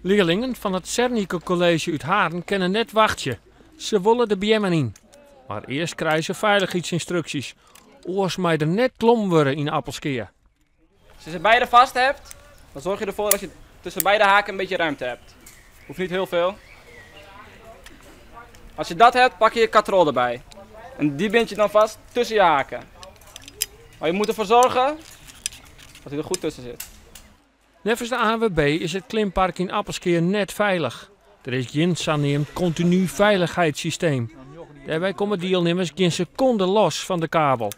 Learlingen fan it Zernike College út Haren kinne net wachtsje. Se wolle de beammen yn. Mar earst krije se feilichheidsynstruksjes. Oars mei der net klommen wurde yn Appelskea. Als je ze beide vast hebt, dan zorg je ervoor dat je tussen beide haken een beetje ruimte hebt. Hoeft niet heel veel. Als je dat hebt, pak je je katrol erbij. En die bind je dan vast tussen je haken. Maar je moet ervoor zorgen dat hij er goed tussen zit. Neffens de ANWB is it klimpark yn Appelskea net feilich. Der is gjin saneamd kontinu feilichheidssysteem. Dêrby komme dielnimmers gjin sekonde los fan de kabel.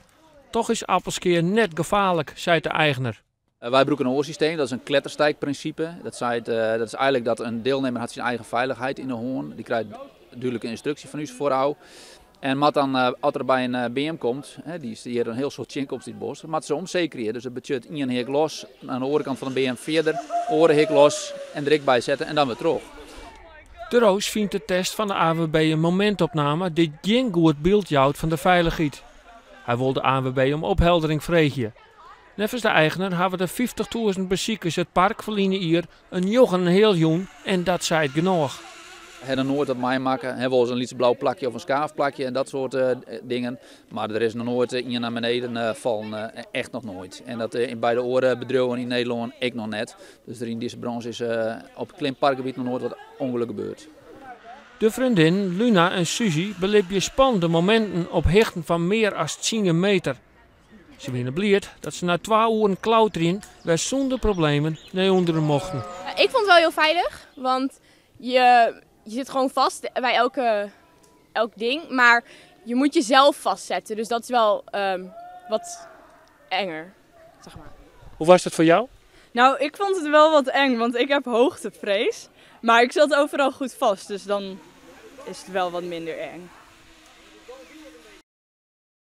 Toch is Appelskea net gefaarlik, seit de eigner. Wy brûke in oar systeem, dat is in klettersteigprinsipe. Dat seit, dat is eigenlik dat in dielnimmer hat syn eigen feilichheid yn de hân. Dy krijt dúdlike ynstruksje fan ús foarôf. En moat dan, as er by in beam komt, dy is hjir in hiel soad tsjinkomst yn it bosk, moat se omsekerje. Dus dat betsjut ien heak los, oan de oare kant fan de beam fierder, oare heak los en der ek by sette en dan wer troch. De Roos fynt de test fan de ANWB in momintopname dy't gjin goed byld jout fan de feilichheid. Hy wol de ANWB om opheldering freegje. Neffens de eigner hawwe de 50.000 besikers it park ferline jier in njoggen en heal jûn en dat seit genôch. Ha noch noait wat meimakke. Ha wolris in lyts blau plakje of in skaafplakje en dat soart dingen. Mar der is noch noait ien nei beneden fallen. Echt noch noait. En dat by de oare bedriuwen yn Nederlân ek noch net. Dus der yn dizze branche is op it klimparkgebiet noch noait wat ûngelok gebeurd. De freondinnen Luna en Suzy belibje spannende mominten op hichten fan mear as 10 meter. Se wiene bliid dat se nei 2 oeren klauterjen wer sûnder problemen nei ûnderen mochten. Ik vond het wel heel veilig, want je zit gewoon vast bij elk ding, maar je moet jezelf vastzetten, dus dat is wel wat enger. Hoe was dat voor jou? Ik vond het wel wat eng, want ik heb hoogtevrees. Maar ik zat overal goed vast, dus dan is het wel wat minder eng.